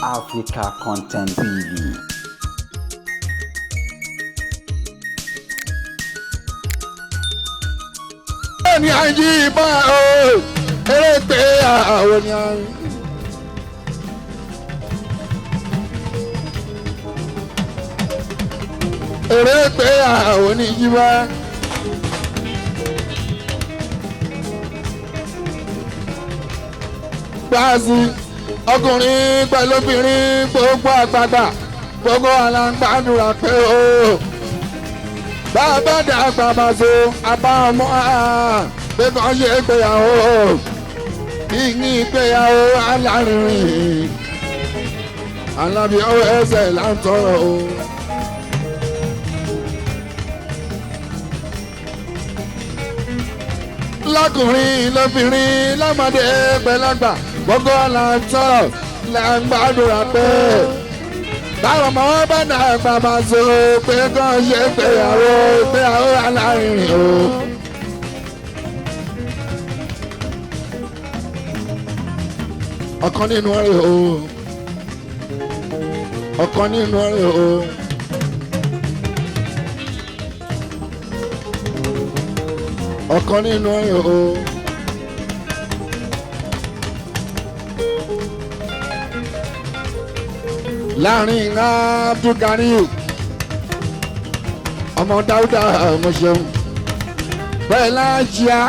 Africa Content TV. Ní àjí bá o eré pé àwọn ni a rí. Eré pé àwọn ni jí bá. Gbáàsì ọkùnrin pẹ̀lú obìnrin, gbogbo àgbààgbà, gbogbo aláǹgbàdúrà pé o bàbá dàgbà máa so apá ọmọ pé kàn ṣe ìgbéyàwó, ìyìn ìgbéyàwó alárinrin alábí ọwọ́ ẹsẹ̀ là ń tọrọ o. Lọ́kùnrin, lóbìnrin, lọ́mọdé pẹ̀lágbà, gbogbo là ń tọrọ, là ń gbàdúrà pé báwọn ọmọ wọn bá dàgbà máa so pé kàn ṣe ìgbéyàwó, ìgbéyàwó alárinrin o. Ọ̀kan nínú rẹ̀ o, ọ̀kan nínú rẹ̀ o. Ọ̀kan nínú rẹ̀ o. Láàrin Abdulganiyu ọmọ Dáúdà, mo ṣeun bẹ́ẹ̀ lájíá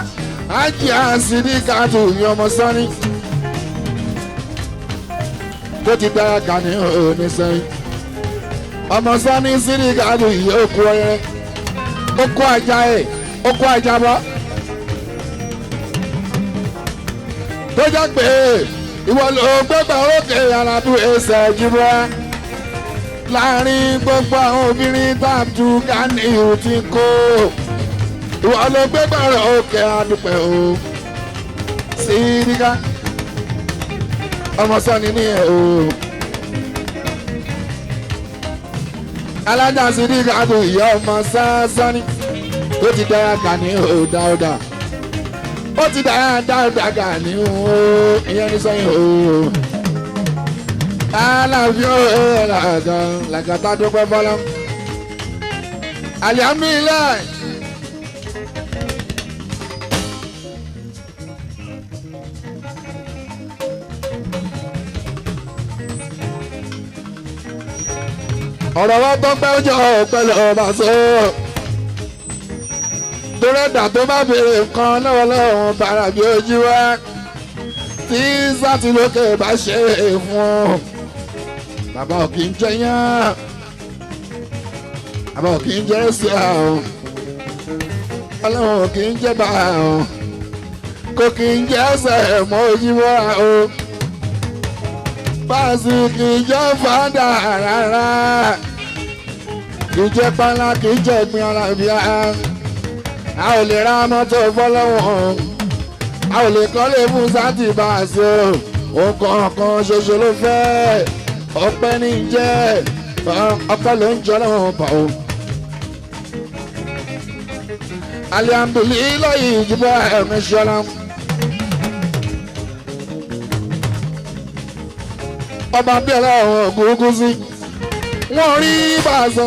ájíá Sídíkàtù ní ọmọ sọ́ni tó ti dára kà ní òní sẹ́yìn. Ọmọ sọ́ni Sídíkàtù yìí, ó kú ọyẹ, ó kú ajá ẹ̀, ó kú ajá bọ́ tó jẹ́ pé ìwọ ló gbọ́gbà òkè alábù ẹsẹ̀ jùlọ láàrin gbogbo àwọn obìnrin tàbí Ganiyu ti kó. Ìwọ ló gbégbá òkè, àdúpẹ́ o. Sídíkà ọmọ sọ́ni ní ẹ̀ o. Alájà Sídíkà tó ìyá ọmọ sọ́ni tó ti dára kà ní o dáadáa, ó ti dára dáadáa kà ní o. Ìyẹn ní sọ́yìn o. Aláàfin ó làgàn làgàtà dúpẹ́ fọlọ́ alihamdulilayi. Ọ̀rọ̀ wa tó pẹ́ jọ pẹ̀lú ọba sọ. Torí ẹ̀dá tó bá béèrè nǹkan lọ́wọ́lọ́wọ́ bàrà bí ojú wa tí sátìlókè bá ṣe é fún un. Bàbá ò kì í jẹ yán, bàbá ò kì í jẹ sí àwọn ọlọ́run ò kì í jẹ bá àwọn kò kì í jẹ ẹsẹ̀ mọ́ ojú wa o. Báàsì kì í jẹ́ fàdà rárá, kì í jẹ́ pálá, kì í jẹ́ ìpín ara bí a. A ò lè ra mọ́tò fọlọ́wọ́n, a ò lè kọ́lé fún sátì báàsì o. Nǹkan kan ṣoṣo ló fẹ́, ọpẹ́ ní jẹ́ ọpẹ́ ló ń jọ lọ́wọ́ bá o. Alihamdulilayi ìjìbọ ẹ̀mí ṣọlá. Ọba bí ọlọ́run ògúngún sí wọ́n rí bá a sọ.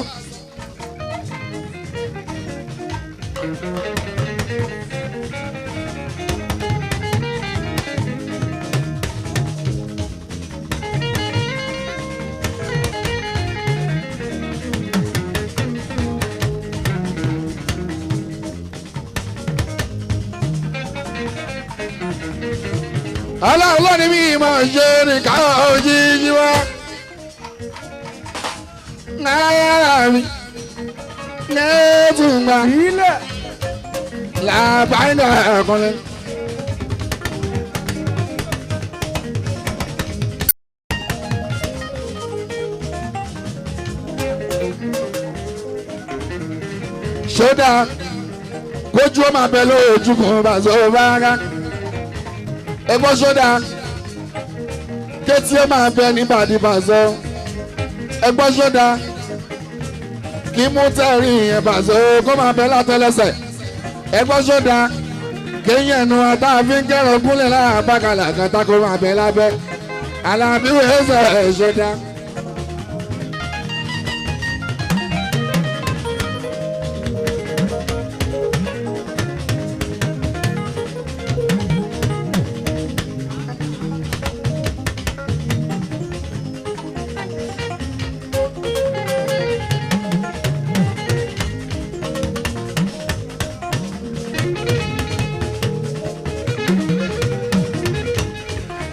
Ọlọ́run ló ní mi máa ṣe nìkan òjijì wá. Náírà mi nẹ́ẹ̀tùgbà Ilẹ̀. làbáyé ẹ̀kọ́lẹ̀. Ṣódà kójú ọmọ abẹ lójú kan bá so bá rá ẹgbọ́n. Ṣódà kétí ó máa bẹ ní bàdìbàzọ ẹgbọ́n. Ṣódà kí mú tẹ̀rí yẹn bàzọ kó máa bẹ látẹlẹsẹ̀ ẹgbọ́n. Ṣódà kéyìn ẹnu àtàfin kẹrọ gúnlẹ̀ láàbàkàlà kàtà kó máa bẹ lábẹ́. Alábí wẹ́sẹ̀ ṣẹ̀dá.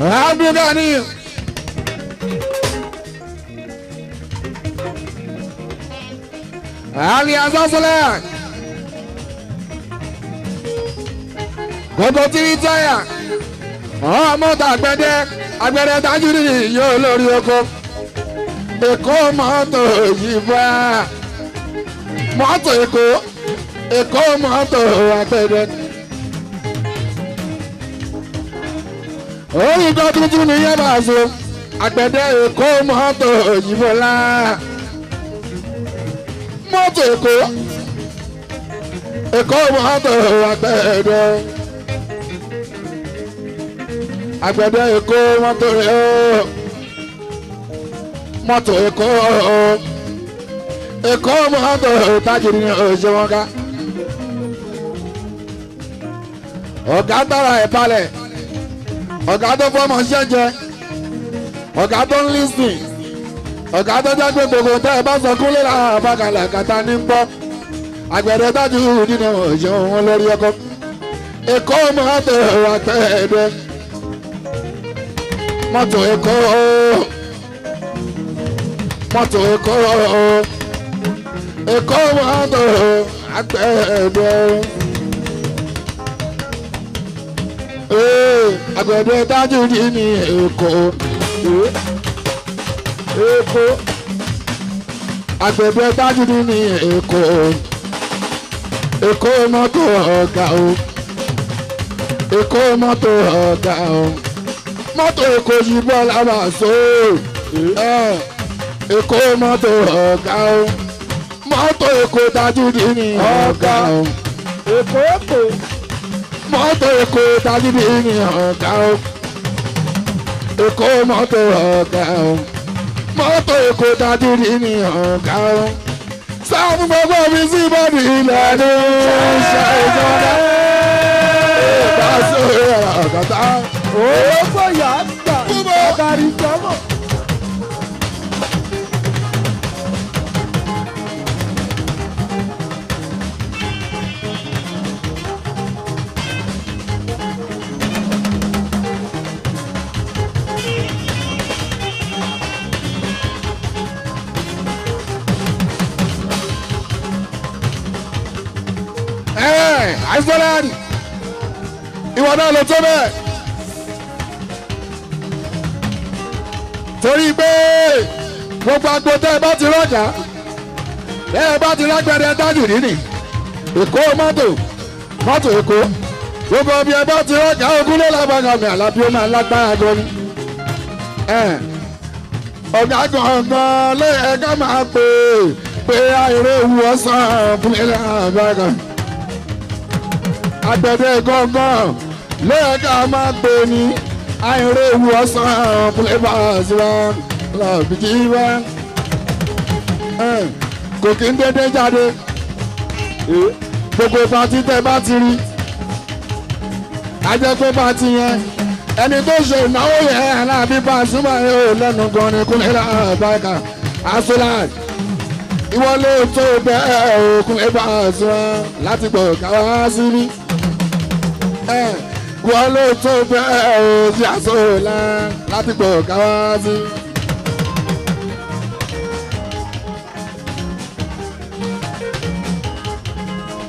Abdulgani. Ali Azazala. Gbogbo tí táyà. Ọmọ tàgbẹ́dẹ́ agbẹ́dẹ́ tajúrì yóò lórí oko. Èkó mọ́tò yìí bá. Mọ́tò Èkó. Èkó mọ́tò àgbẹ̀dẹ. Orúkọ tuntun nìyẹn bá so àgbẹ̀dẹ Èkó mọ́tò òyìnbó lá mọ́tò Èkó Èkó mọ́tò àgbẹ̀dẹ àgbẹ̀dẹ Èkó mọ́tò rẹ̀ ó mọ́tò Èkó Èkó mọ́tò tájìrì ní òṣèwọ́n ká ọ̀gá tara ẹ̀ balẹ̀. Ọ̀gá tó fọmọ ṣẹ́jẹ, ọ̀gá tó ń lísìn, ọ̀gá tó jẹ́ pé gbogbo tẹ́ ẹ bá sọ kúnlé lára àbákalà kàtà ní gbọ́. Àgbẹ̀dẹ tájú nínú òṣèlú wọn lórí ọkọ. Èkó mọ́tò àgbẹ̀dẹ. Mọ́tò Èkó. Mọ́tò Èkó. Èkó mọ́tò àgbẹ̀dẹ. Àgbẹ̀dẹ tájú ní Èkó. Èkó. Àgbẹ̀dẹ tájú ní Èkó. Èkó mọ́tò ọ̀gá o. Èkó mọ́tò ọ̀gá o. Mọ́tò Èkó yìí bọ́ lábà so. Èkó mọ́tò ọ̀gá o. Mọ́tò Èkó tájú ní ọ̀gá o. Èkó Èkó. Mọ́tò Èkó tájú ní ọ̀gá o. Èkó mọ́tò ọ̀gá o. Mọ́tò Èkó tájú ní ọ̀gá o. Sáàmù gbogbo mi sí bọ́ọ̀dì ilẹ̀ ní ṣe ìjọba. Ìgbà sórí ọ̀gá. Owó fòyà gbà ọ̀gárí jọmọ̀. Iceland ìwọ náà ló tó bẹ́ẹ̀ torí pé gbogbo agbo tẹ́ ẹ bá ti rọ́jà tẹ́ ẹ bá ti lágbẹ̀dẹ tájù nínì Èkó mọ́tò mọ́tò Èkó gbogbo ọbí ẹ bá ti rọ́jà ogún ló lábàgà mi Àlàbí ó máa lágbára gan ni ọ̀gá gangan lé ẹ̀ka máa pè pé àìrè wù ọ̀sán fúnlẹ̀ àbàgà. Àgbẹ̀dẹ gangan lẹ́ẹ̀ka máa pè ní àìrè ewu ọ̀sán fúlẹ́bà síwá lọ́bìjì wá. Kò kí ń dédé jáde gbogbo pati tẹ́ bá ti rí ajẹ́ pé pati yẹn ẹni tó ṣe ìnáwó yẹn Alábí Pasuma yóò lẹ́nu gan ni kúnlẹ̀ lábàkà asolad ìwọ ló tó bẹ́ẹ̀ òkun Pasuma láti gbọ̀ káwá síbí. Wọ́n ló tó bẹ́ẹ̀ o sí àsọ̀lá láti gbọ̀ káwá sí.